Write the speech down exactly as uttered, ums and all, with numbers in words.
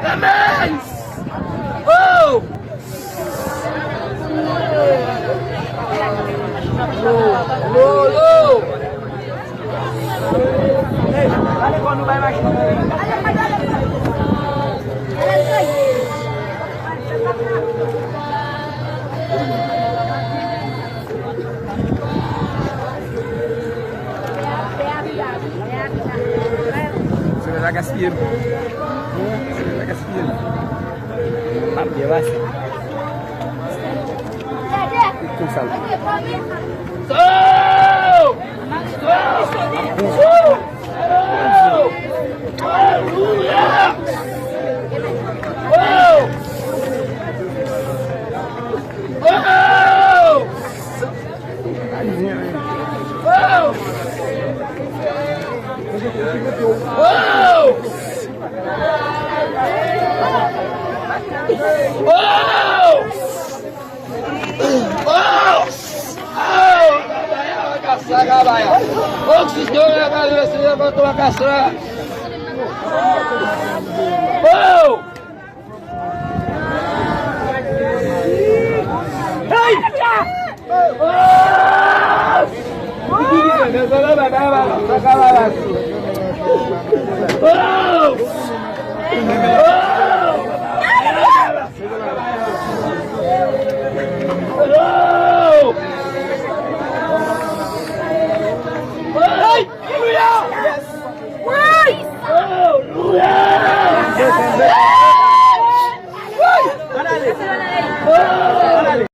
Clemens! Oh! Yo, yo, yo! Soleil la gaspiye m. Soleil la gaspiye m. M ap byen pase. Tout sa l. Stop! Stop! Stop! Alelouya! Oh! Oh! Oh! Oh! Oh! Oh! Oh! Kabaya, kabaya, kabaya. Oh, Señor, kabaya, Señor, kabaya. Oh! Hey! Oh!